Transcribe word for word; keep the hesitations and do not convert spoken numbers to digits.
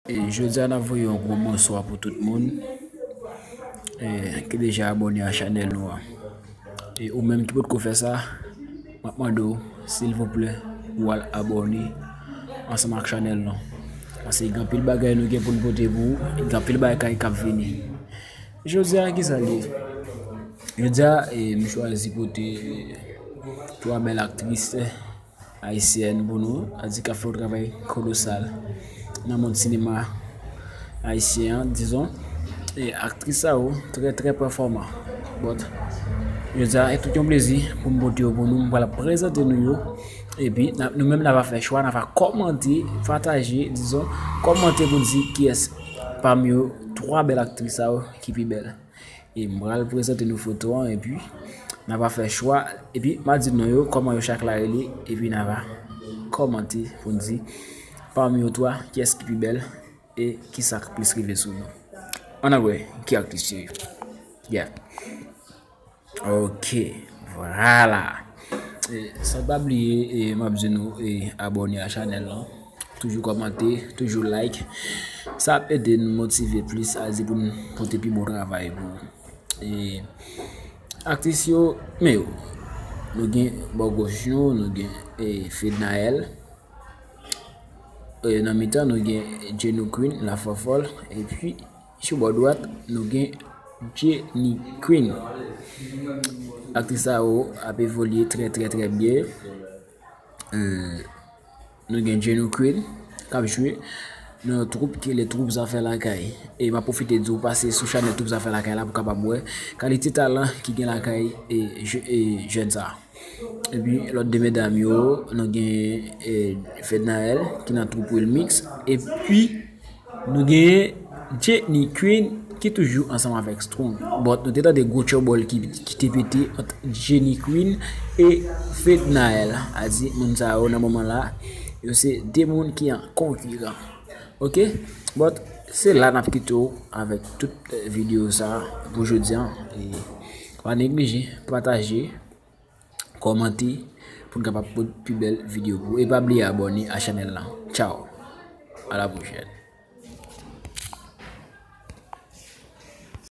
E jodi a n ap voye yon gwo bonswa pou tout moun, e, ki deja abòne a chanèl nou an. E ou menm ki potko fè sa, m ap mande w, silvouplè, pou w al abòne ansanm ak chanèl nou. Paske gen anpil bagay nou gen pou n pote pou ou, gen anpil bagay k ap vini. Jodi a, kisa l ye? Jodi a, e, m chwazi pote twa bèl aktris ayisyèn pou nou, sa di k ap fè yon travay kolosal nan mond sinema ayisyen an, dizon. E aktris sa yo trè, trè pèfòman. But, jodi a, e tout yon plezi pou m pote yo pou nou. M pral prezante nou yo. Epi, n a, nou menm, n a va fè chwa, n a va kòmante, pataje, dizon, kòmante pou n di kiyès pami yo twa bèl aktris sa yo ki pi bèl. E m pral prezante nou foto an, epi n a va fè chwa, epi m a di non yo, kòman yo chak la rele, epi n a va kòmante pou n di pami yo twa, kiyès ki pi bèl e kisa k plis rive sou nou. Ann al wè ki aktris yo ye. Yeah. Ok, vwala. E, san pa bliye, e, m ap di nou, e, abòne a chanèl lan. Toujou kòmante, toujou like. Sa ap ede n motive plis, sa di pou n pote pi bon travay pou ou. E, aktris yo, men yo. Nou gen bò goch nou, nou gen, e, Fednaelle. E, nan mitan, nou gen Jenou Queen, Lafòfòl. Epi, sou bò dwat, nou gen Jenny Queen. Aktris sa yo ap evolye trè, trè, trè byen. E, nou gen Jenou Queen k ap jwe nan yon twoup ki rele Twoup Zafè Lakay. E m ap pwofite di w pase sou chanèl Twoup Zafè Lakay la pou w kapab wè kalite talan ki gen lakay e je-, e jèn sa. Epi lòt de medam yo, nou gen, e, Fednaelle ki nan twoup Wilmix. Epi nou gen Jenny Queen ki toujou ansanm avèk Strong. But nou te tande gwo tchòbòl ki, ki te pete ant Jenny Queen e Fednaelle. A di moun sa yo nan moman la, yo se de moun ki an konkiran. Ok? But se la n ap kite w avèk tout, e, videyo sa pou jodi a. E pa neglije, pataje, kòmante pou n kapab pote pi bèl videyo pou ou. E pa bliye abòne a chanèl lan. Tchao. A la pwochèn.